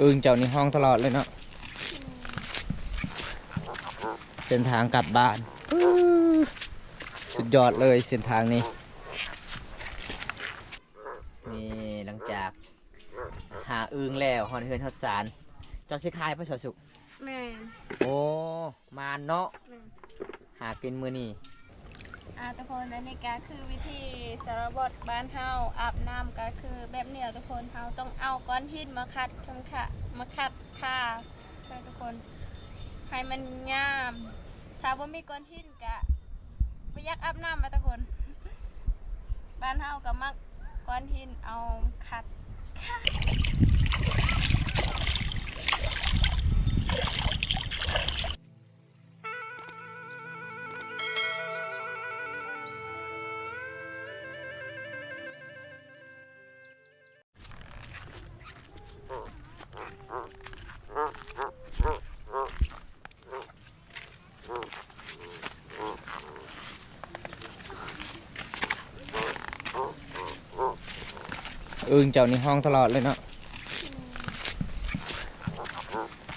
ອຶ່ງເຈົ້ານີ້ຮ້ອງຕະຫຼອດເລີຍເນາະ. ເສັ້ນທາງກັບບ້ານ ປຶ້ ສຸດຍອດເລີຍເສັ້ນທາງນີ້. ນີ້ຫຼັງຈາກຫາອຶ່ງແລ້ວ ຮອດເຮືອນຮອດຊານ. ເຈົ້າຊິຂາຍບໍ່ ສາວສຸກ? ແມ່ນ. ໂອ້ ມານເນາະ. ແມ່ນ. ຫາກິນມື້ນີ້. ອ່າ ທຸກຄົນ ອັນນີ້ກະຄືວິທີຊະນະບົດບ້ານເຮົາ ອາບນ້ຳກະຄືແບບນີ້ແຫຼະທຸກຄົນ. ເຮົາຕ້ອງເອົາກ້ອນຫີນມາຂັດ ມາຂັດ ມາຂັດຂ້າເດີທຸກຄົນ ໃຫ້ມັນງາມ. ຖ້າບໍ່ມີກ້ອນຫີນກະບໍ່ຢາກອາບນ້ຳແຫຼະທຸກຄົນ. ບ້ານເຮົາກະມັກກ້ອນຫີນເອົາຂັດຂ້າ. ອຶ່ງເຈົ້ານີ້ຮ້ອງຕະຫຼອດເລີຍເນາະ.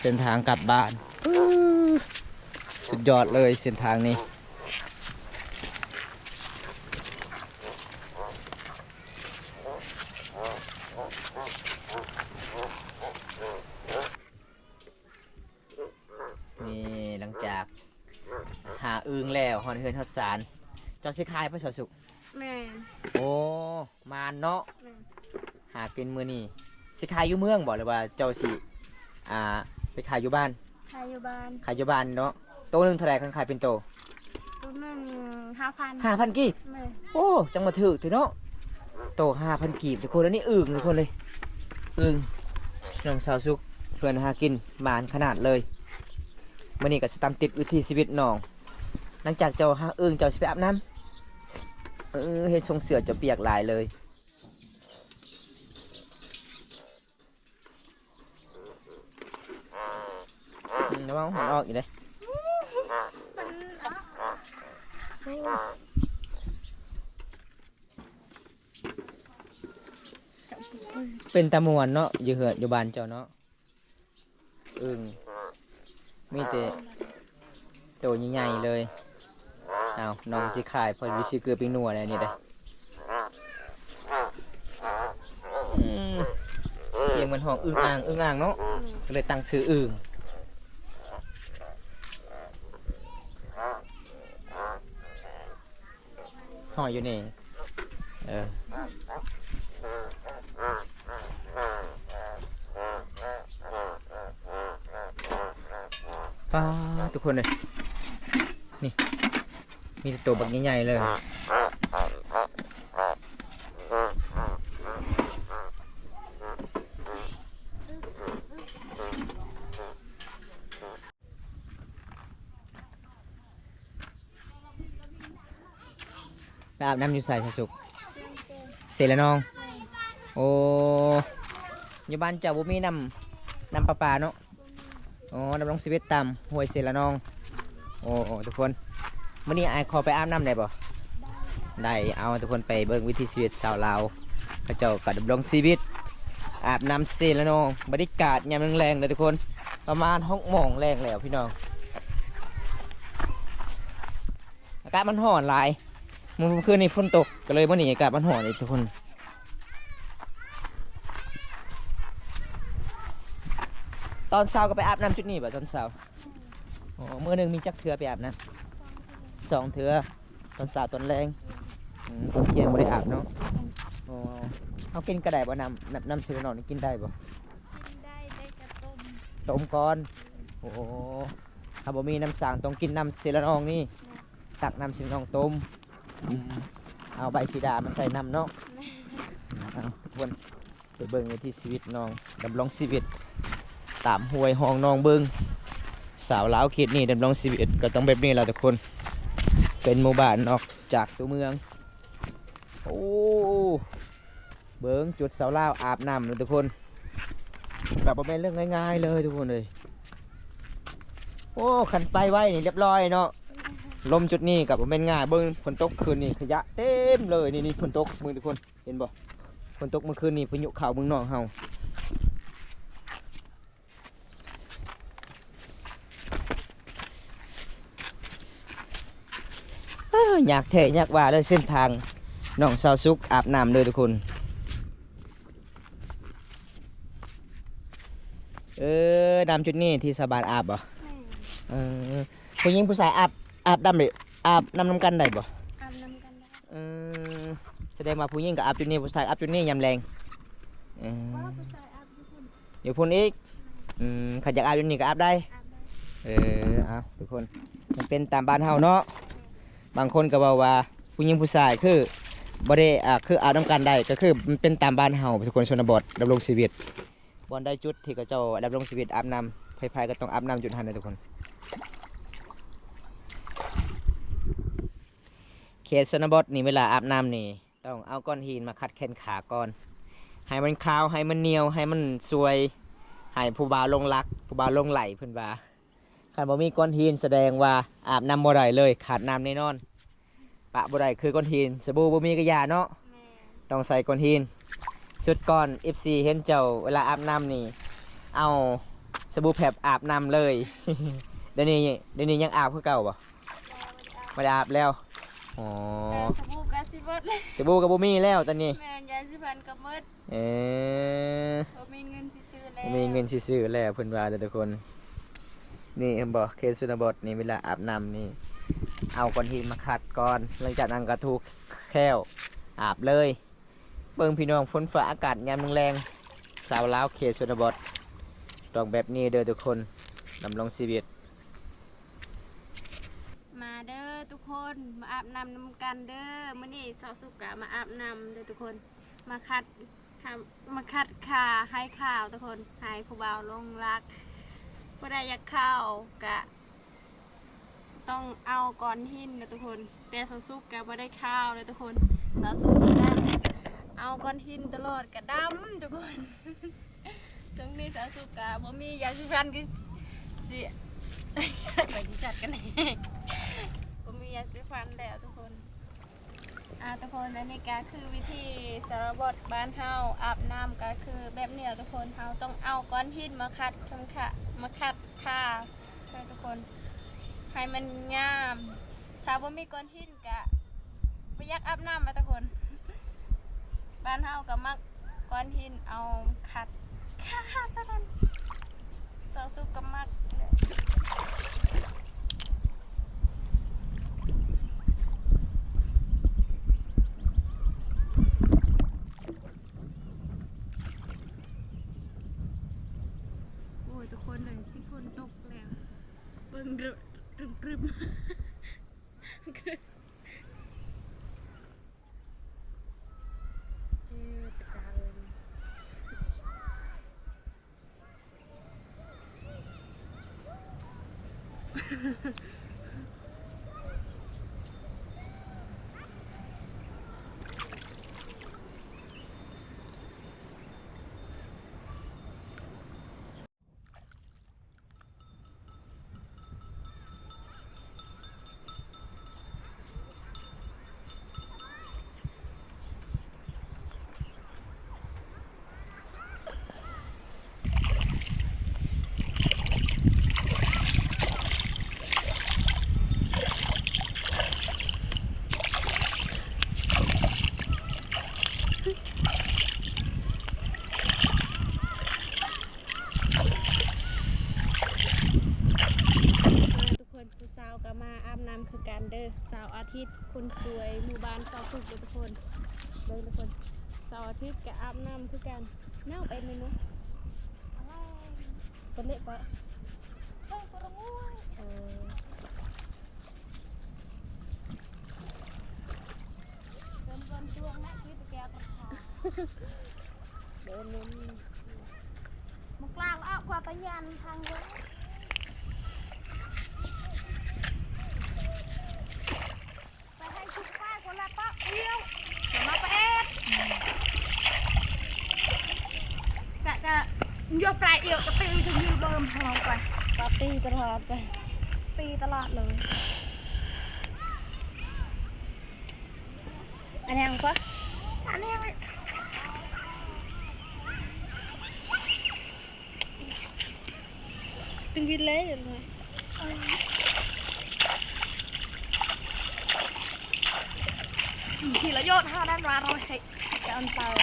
ເສັ້ນທາງກັບບ້ານ ປຶ້ ສຸດຍອດເລີຍເສັ້ນທາງນີ້. ນີ້ຫຼັງຈາກຫາອຶ່ງແລ້ວ ຮອດເຮືອນຮອດຊານ. ເຈົ້າຊິຂາຍບໍ່ ສາວສຸກ? ແມ່ນ. ໂອ້ ມານເນາະ. ແມ່ນ. ຫາກິນມື້ນີ້ ຊິຂາຍຢູ່ເມືອງບໍ່ ຫຼືວ່າເຈົ້າຊິ ອ່າ ໄປຂາຍຢູ່ບ້ານ? ຂາຍຢູ່ບ້ານ. ຂາຍຢູ່ບ້ານເນາະ. ໂຕໜຶ່ງເທົ່າໃດ ຄັນຂາຍເປັນໂຕ? ໂຕໜຶ່ງຫ້າພັນ. ຫ້າພັນກີບ? ແມ່ນ. ໂອ້ ຈັ່ງມາຖືກແທ້ເນາະ ໂຕຫ້າພັນກີບທຸກຄົນ. ອັນນີ້ອຶ່ງທຸກຄົນເລີຍ ອຶ່ງ ນ້ອງສາວສຸກ ເພິ່ນຫາກິນໝານຂະໜາດເລີຍ. ມື້ນີ້ກະຊິຕາມຕິດວິຖີຊີວິດນ້ອງ. ຫຼັງຈາກເຈົ້າຫາອຶ່ງ ເຈົ້າຊິໄປອາບນ້ຳ. ເອີ ເຫັນຊົງເສື້ອເຈົ້າປຽກຫຼາຍເລີຍ. ອືມ ລະວັງມັນອອກອີກເດ້. ເປັນຕາມ່ວນເນາະ ຢູ່ເຮືອນຢູ່ບ້ານເຈົ້າເນາະ. ອຶ່ງ ມີແຕ່ໂຕໃຫຍ່ໆເລີຍ. ເອົາ ນ້ອງຊິຂາຍ ພໍດີຊິເກືອປີ້ງນົວແລ້ວນີ້ເດ້. ອືມ ສຽງມັນຮ້ອງອຶ່ງອ່າງ ອຶ່ງອ່າງເນາະ ກະເລີຍຕັ້ງຊື່ອຶ່ງ. ຫ້ອຍຢູ່ນີ້ ເອີ ປ້າ ທຸກຄົນເອີຍ ນີ້ ມີແຕ່ໂຕບັກໃຫຍ່ໆເລີຍ. ໄປອາບນ້ຳຢູ່ໃສ ສາວສຸກ? ເຊລະນອງ. ໂອ້ ຢູ່ບ້ານເຈົ້າບໍ່ມີນ້ຳ ນ້ຳປະປາເນາະ? ອໍ ດຳລົງຊີວິດຕາມຫ້ວຍເຊລະນອງ. ໂອ້ ໂອ້ ທຸກຄົນ ມື້ນີ້ອ້າຍຂໍໄປອາບນ້ຳໄດ້ບໍ່? ໄດ້. ເອົາ ທຸກຄົນໄປເບິ່ງວິຖີຊີວິດຊາວລາວ ເຂົາເຈົ້າກະດຳລົງຊີວິດອາບນ້ຳເຊລະນອງ. ບັນຍາກາດຍາມແລງໆເດີທຸກຄົນ ປະມານຫົກໂມງແລງແລ້ວພີ່ນ້ອງ. ອາກາດມັນຮ້ອນຫຼາຍ ມື້ຄືນນີ້ຝົນຕົກ ກະເລີຍມື້ນີ້ອາກາດມັນຮ້ອນອີກທຸກຄົນ. ຕອນເຊົ້າກະໄປອາບນ້ຳຈຸດນີ້ບໍ່ ຕອນເຊົ້າ? ອໍ ມື້ໜຶ່ງມີຈັກເທື່ອໄປອາບນ້ຳ? ສອງເທື່ອ ຕອນເຊົ້າຕອນແລງ. ອືມ ຕອນທ່ຽງບໍ່ໄດ້ອາບເນາະ. ອໍ ເຮົາກິນກະໄດ້ບໍ່ ນ້ຳ ນ້ຳ ນ້ຳເຊລະນອງນີ້ກິນໄດ້ບໍ່? ກິນໄດ້ ແຕ່ກະຕົ້ມ ຕົ້ມກ່ອນ. ໂອ້ ຖ້າບໍ່ມີນ້ຳສ້າງຕ້ອງກິນນ້ຳເຊລະນອງນີ້ ແມ່ນ ຕັກນ້ຳເຊລະນອງຕົ້ມ. ອືມ ເອົາໃບສີດາມາໃສ່ນ້ຳເນາະ. ແມ່ນ. ເອົາ ທຸກຄົນ ໄປເບິ່ງວິຖີຊີວິດນ້ອງດຳລົງຊີວິດ ຕາມຫ້ວຍຮ່ອງໜອງເບິ່ງ. ຊາວລາວເຂດນີ້ດຳລົງຊີວິດກະຕ້ອງແບບນີ້ລະທຸກຄົນ ເປັນໝູ່ບ້ານອອກຈາກຕົວເມືອງ. ໂອ້ ເບິ່ງຈຸດຊາວລາວອາບນ້ຳເດີທຸກຄົນ ກະບໍ່ແມ່ນເລື່ອງງ່າຍໆເລີຍທຸກຄົນເອີຍ. ໂອ້ ຄັນໄປໄວນີ້ລຽບລ້ອຍເນາະ. ລົມຈຸດນີ້ກະບໍ່ແມ່ນງ່າຍ ເບິ່ງຝົນຕົກຄືນນີ້ຂະຫຍະເຕັມເລີຍ. ນີ້ ນີ້ ຝົນຕົກ ເບິ່ງທຸກຄົນ ເຫັນບໍ່ ຝົນຕົກມື້ຄືນນີ້ ພາຍຸເຂົ້າເມືອງນອກເຮົາ. ຍາກແທ້ຍາກວ່າເລີຍ ເສັ້ນທາງນ້ອງສາວສຸກອາບນ້ຳເດີທຸກຄົນ. ເອີ ນ້ຳຈຸດນີ້ທີ່ຊາວບ້ານອາບບໍ່? ແມ່ນ. ເອີ ຜູ້ຍິງຜູ້ຊາຍອາບ ອາບນ້ຳ ອາບນ້ຳນຳກັນໄດ້ບໍ່? ອາບນຳກັນໄດ້. ເອີ ສະແດງວ່າຜູ້ຍິງກໍອາບຈຸດນີ້ ຜູ້ຊາຍອາບຈຸດນີ້ຍາມແລງ. ເອີ ບໍ່ ຜູ້ຊາຍອາບຢູ່ພຸ້ນ ຢູ່ພຸ້ນອີກ. ອືມ ຄັນຢາກອາບຢູ່ນີ້ກໍອາບໄດ້ ອາບໄດ້. ເອີ ເອົາທຸກຄົນ ມັນເປັນຕາມບ້ານເຮົາເນາະ. ບາງຄົນກໍເວົ້າວ່າຜູ້ຍິງຜູ້ຊາຍຄືບໍ່ໄດ້ ອາ ຄືອາບນຳກັນໄດ້ ກໍຄືມັນເປັນຕາມບ້ານເຮົາທຸກຄົນ ຊົນນະບົດດຳລົງຊີວິດ. ບ່ອນໃດຈຸດທີ່ເຂົາເຈົ້າດຳລົງຊີວິດອາບນ້ຳ ໃຜໆກໍຕ້ອງອາບນ້ຳຈຸດຫັ້ນເດີທຸກຄົນ. ເຂດຊົນນະບົດນີ້ ເວລາອາບນ້ຳນີ້ ຕ້ອງເອົາກ້ອນຫີນມາຂັດແຂນຂາກ່ອນ ໃຫ້ມັນຄາວ ໃຫ້ມັນໜຽວ ໃຫ້ມັນຊ່ວຍ ໃຫ້ຜູ້ບ່າວຫຼົງລັກ ຜູ້ບ່າວຫຼົງໄຫຼ ເພິ່ນວ່າ. ຄັນບໍ່ມີກ້ອນຫີນສະແດງວ່າອາບນ້ຳບໍ່ໄດ້ເລີຍ ຂາດນ້ຳແນ່ນອນ ປະບໍ່ໄດ້ຄືກ້ອນຫີນ. ສະບູບໍ່ມີກະຢ່າເນາະ. ແມ່ນ. ຕ້ອງໃສ່ກ້ອນຫີນ. ຊຸດກ່ອນ ເອັຟຊີ ເຫັນເຈົ້າເວລາອາບນ້ຳນີ້ ເອົາສະບູແພັບອາບນ້ຳເລີຍ. ດຽວນີ້ ດຽວນີ້ຍັງອາບຄືເກົ່າບໍ່? ບໍ່ໄດ້ອາບແລ້ວ. ອໍ ແຕ່ສະບູກໍຊິເບິດແລ້ວ ສະບູກໍບໍ່ມີແລ້ວຕອນນີ້. ແມ່ນ ຢາສີຟັນກໍເບິດ. ເອີ ບໍ່ມີເງິນຊິຊື້ແລ້ວ ບໍ່ມີເງິນຊິຊື້ແລ້ວ ເພິ່ນວ່າເດີທຸກຄົນ. ນີ້ເຫັນບໍ່ ເຂດຊົນນະບົດນີ້ ເວລາອາບນ້ຳນີ້ ເອົາກ້ອນຫີນມາຂັດກ່ອນ ຫຼັງຈາກນັ້ນກໍຖູແຂ້ວອາບເລີຍ. ເບິ່ງພີ່ນ້ອງ ຝົນຟ້າອາກາດຍາມແລງໆ ຊາວລາວເຂດຊົນນະບົດ ຕ້ອງແບບນີ້ເດີທຸກຄົນ ດຳລົງຊີວິດ. ມາເດີທຸກຄົນ ມາອາບນ້ຳນຳກັນເດີ. ມື້ນີ້ສາວສຸກກະມາອາບນ້ຳເດີທຸກຄົນ ມາຂັດ ມາຂັດຂາໃຫ້ຂາວທຸກຄົນ ໃຫ້ຜູ້ບ່າວຫຼົງລັກ. ຜູ້ໃດຢາກຂາວກະຕ້ອງເອົາກ້ອນຫີນເດີທຸກຄົນ ແຕ່ສາວສຸກກະບໍ່ໄດ້ຂາວເດີທຸກຄົນ. ສາວສຸກນັ້ນເອົາກ້ອນຫີນຕະຫຼອດກະດຳທຸກຄົນ. ຊ່ວງນີ້ສາວສຸກກະບໍ່ມີຢາສີຟັນ ຄືຊິ ໄປດີຈັດກັນ ບໍ່ມີຢາສີຟັນແລ້ວທຸກຄົນ. ອ່າ ທຸກຄົນ ອັນນີ້ກະຄືວິທີຊົນນະບົດບ້ານເຮົາ ອາບນ້ຳກະຄືແບບນີ້ແຫຼະທຸກຄົນ. ເຮົາຕ້ອງເອົາກ້ອນຫີນມາຂັດ ມາຂັດຂາໃຫ້ທຸກຄົນ ໃຫ້ມັນງາມ. ຖ້າບໍ່ມີກ້ອນຫີນ ກະບໍ່ຢາກອາບນ້ຳແຫຼະທຸກຄົນ. ບ້ານເຮົາກໍມັກກ້ອນຫີນເອົາຂັດຂາເທົ່ານັ້ນ. ສາວສຸກກໍມັກ. ໂອ້ຍ ທຸກຄົນເອີຍ ຊິຝົນຕົກແລ້ວ ເບິ່ງ ຕຶບໆ. ເອີ ຕະກາເອີຍ. ທຸກຄົນ ຜູ້ສາວກໍມາອາບນ້ຳຄືກັນເດີ ສາວອາທິດ ຄົນສວຍໝູ່ບ້ານສາວສຸກເດີທຸກຄົນ. ເບິ່ງທຸກຄົນ ສາວອາທິດກໍອາບນ້ຳຄືກັນ. ເນົາໄປແມ່ນບໍ່? ເພິ່ນເລະປະ ເອີ. ເດີນເບິ່ງດວງນະ ຄືແກ້ວກະທາ ເດີນເບິ່ງ ມາກລາງແລ້ວ ກວ່າຕະຍານທາງເດີນ ໄປໃຫ້ສຸກໄປ ຄົນລະປະອຽວ ມາປະແອດ ກະ ກະ ຍົກປາອຽວ ກະຕີ ຈະຍືນເບິ່ມ ເຮົາໄປ ປາຕີຕະຫຼອດໄປ ຕີຕະຫຼອດເລີຍ. ອັນຫຍັງກະ ອັນຫຍັງ ຕຶງວິດເລີຍ ເອີ ເອີ. ທີ່ລະໂຍດຫ້າດ້ານວາຮ້ອຍເຮັດການເປີດ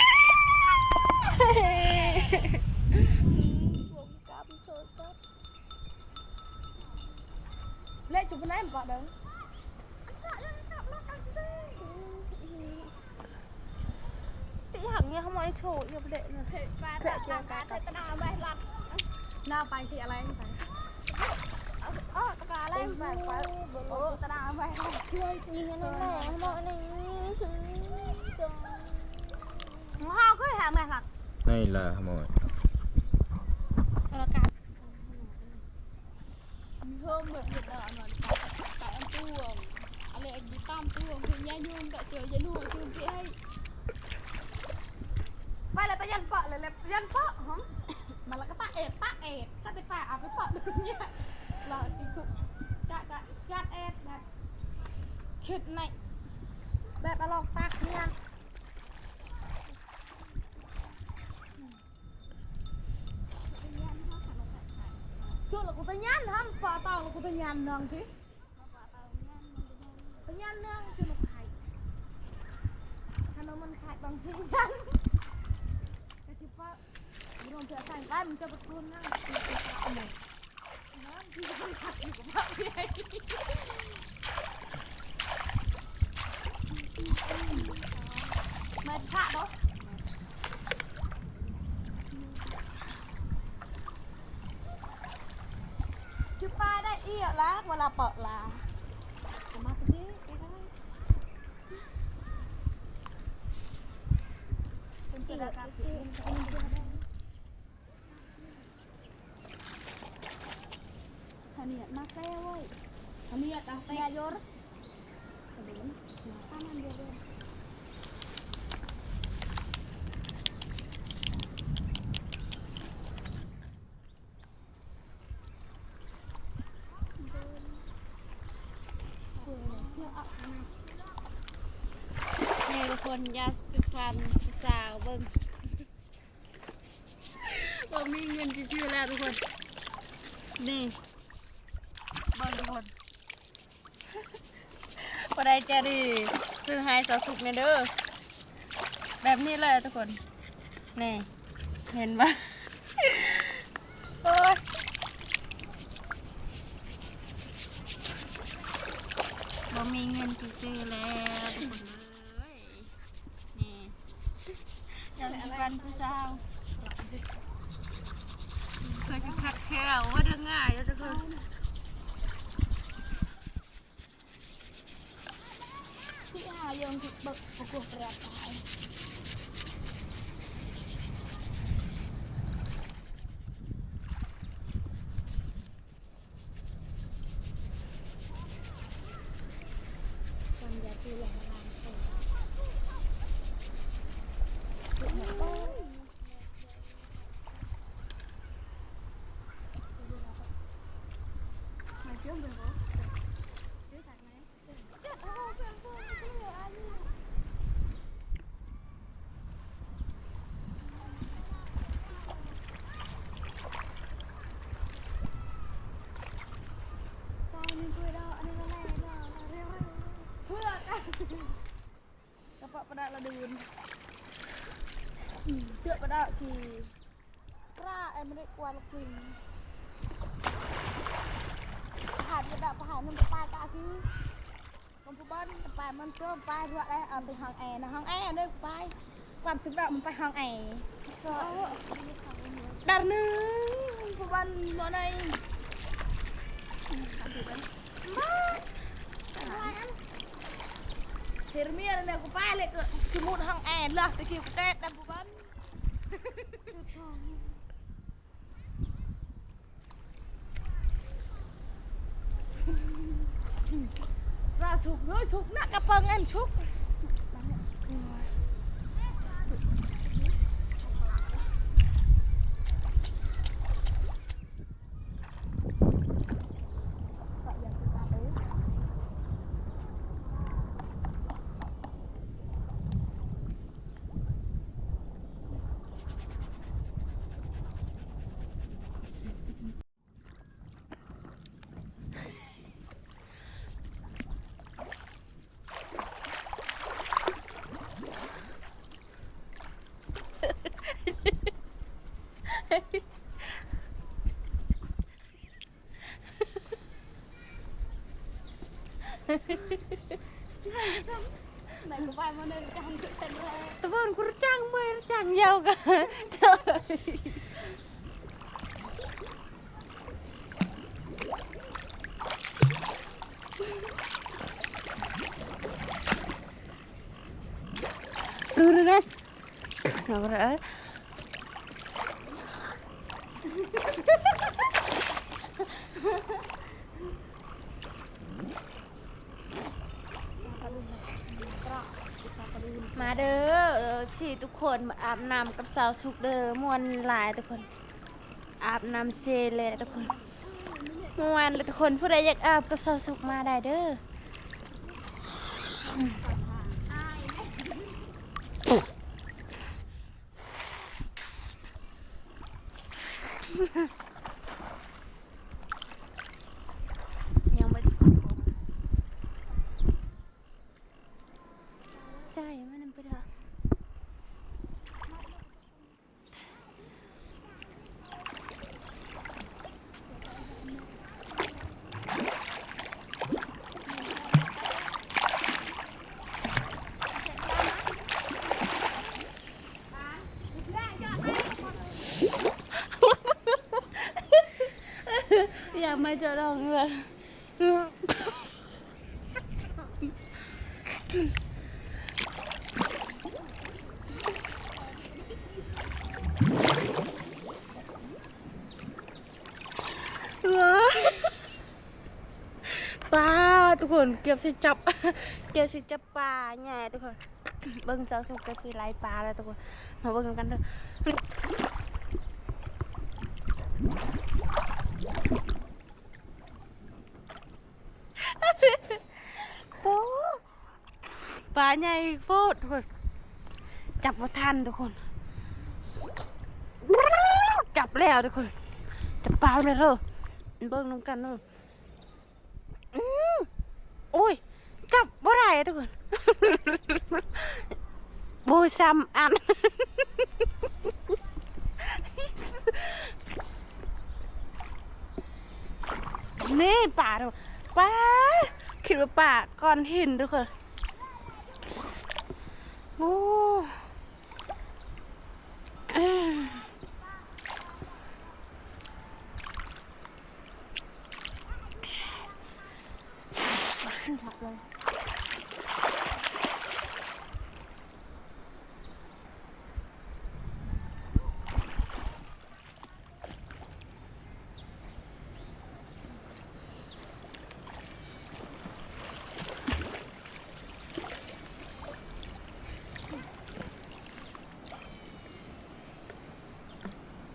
ເລະຈຸບໄດ້ບໍ່ເດີ. ຕິຫັງເນຍ ເຮົາມາໃນໂຊ ຢ່າໄປເດະນະ ເພະປາ ເພະເຈກາ ເພະຕະນາໄວລັດ ໜ້າໄປທີ່ອະໄລໄປ ເອີ ຕະກາໄລໄປ ໂອ້ ຕະນາໄວລັດ ຊ່ວຍຕີໃຫ້ໜ່ອຍແມ່ ເຮົາມາໃນ ເຮົາຄືຫາແມ່ລັດ ໃນລາເຮົາມາ ຕະກາ ເຮີ້ມເບິດເຮັດແລ້ວ ອັນນັ້ນ ໄປອັນຕວງ ອັນເລັກຢູ່ຕາມຕວງ ຄືຍາຍຍົງກະເຈີຍາຍນົວ ຄືເພະໃຫ້ ໄປແລ້ວ ຕາຢ້ານເປາະ ແລ້ວ ຕາຢ້ານເປາະ ຫືມ ມາແລ້ວກະຕາແອດ ຕາແອດ ຕາແຕ່ປາເອົາໄປເປາະເດີຍ ລາວຕິດຄຸກ ກະ ກະ ກະແອດ ແບບ ຄິດໃນ ແບບອາລອງຕາກເນຍ. ຄືລະກູຕະຍານທຳປາເຕົາ ລະກູຕະຍານນອງຕິ ຕະຍານນອງຄືນກໄຂ່ ຄັນວ່າມັນໄຂ່ບາງທີ ກະຊິປະ ລອງເທື່ອໃສ່ໄປ ມັນຈະປະກູນນະ ແມ່ນພະບໍ່? ຈະປາໄດ້ອີກລະ ເວລາເປີດລະ ສາມາດໄດ້ ເປັນເວລາການ ຂະໜຽດມາແຕ່ເວີຍ ຂະໜຽດຕາແຕກ ນີ້ທຸກຄົນ ຢາສີຟັນຜູ້ສາວເບິ່ງ ບໍ່ມີເງິນຊິຊື້ແລ້ວທຸກຄົນ ນີ້ ເບິ່ງທຸກຄົນ ບໍ່ໄດ້ໃຈດີ ຊື້ໃຫ້ສາວສຸກແດ່ເດີ ແບບນີ້ເລີຍທຸກຄົນ ນີ້ ເຫັນບໍ່ ໂອ້ຍ ບໍ່ມີເງິນຊິຊື້ແລ້ວທຸກຄົນເອີຍ. ນີ້ ຢາສີຟັນຜູ້ສາວ ເພິ່ນຄັກແທ້ ບໍ່ໄດ້ງ່າຍເດີທຸກຄົນ ທີ່ຫາເລື່ອງທີ່ເບິ່ງບໍ່ກົວແປດຕາຍ. ກະເປາະປະດາລະດູນ ເທື່ອປະດາທີ່ ປາແອມເມລິກາລະກິນ ປະຫານກະດາ ປະຫານມັນປາກະອາກີ ມັນຜູ້ບ້ານປາ ມັນໂຈມປາທົ່ວແລ້ວ ເອົາໄປຫ້ອງແອນະ ຫ້ອງແອເດີ ປາ ຄວາມຕຶກດອກມັນໄປຫ້ອງແອ ດານໜຶ່ງ ຜູ້ບ້ານບໍ່ໄດ້ ມາ ເຮັດເມຍແນວກະປາເລັກ ສະມຸດຫ້ອງແອລະ ຕະກີ້ກະແຕດດຳຜູ້ບ້ານ. ລາສຸກເອີຍ ສຸກນະ ກະເປິງອັນສຸກ. ໄດ້ກໍໄປມື້ໜຶ່ງ ຈັງຄືກັນແລ້ວ ຕະເບິ່ງກູຈັງເມື່ອຍ ຈັງຍາວກະ ມາເດີ ເອີ ເອັຟຊີ ທຸກຄົນ ມາອາບນ້ຳກັບສາວສຸກເດີ ມ່ວນຫຼາຍທຸກຄົນ. ອາບນ້ຳເຊແຫຼະທຸກຄົນ ມ່ວນແຫຼະທຸກຄົນ. ຜູ້ໃດຢາກອາບກັບສາວສຸກມາໄດ້ເດີ. ຍັງບໍ່ໄດ້ ໃສ່ມັນໄປເດີ. ຢາກມາເຈາະດອກເງືອກ. ປາ ທຸກຄົນ ເກືອບຊິຈັບ ເກືອບຊິຈັບປາໃຫຍ່ທຸກຄົນ. ເບິ່ງ ສາວສຸກກະຊິໄລ່ປາແລ້ວທຸກຄົນ ມາເບິ່ງນຳກັນເດີ. ໂອ້ ປາໃຫຍ່ໂພດທຸກຄົນ ຈັບບໍ່ທັນທຸກຄົນ. ຈັບແລ້ວທຸກຄົນ ຈັບປາແລ້ວເດີ ເບິ່ງນຳກັນເດີ. ອື ໂອ້ຍ ຈັບບໍ່ໄດ້ທຸກຄົນ ບໍ່ຊ້ຳອັນ ນີ້ປາທຸກຄົນ ປາ ຄິດວ່າປາກ້ອນຫີນທຸກຄົນ. ໂອ້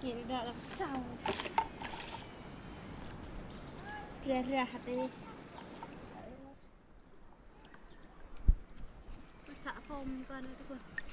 ເຫັນແລ້ວເສົ້າ ເຣຍໆ ຫັ້ນເດ. ມາສະຜົມກ່ອນເດີທຸກຄົນ.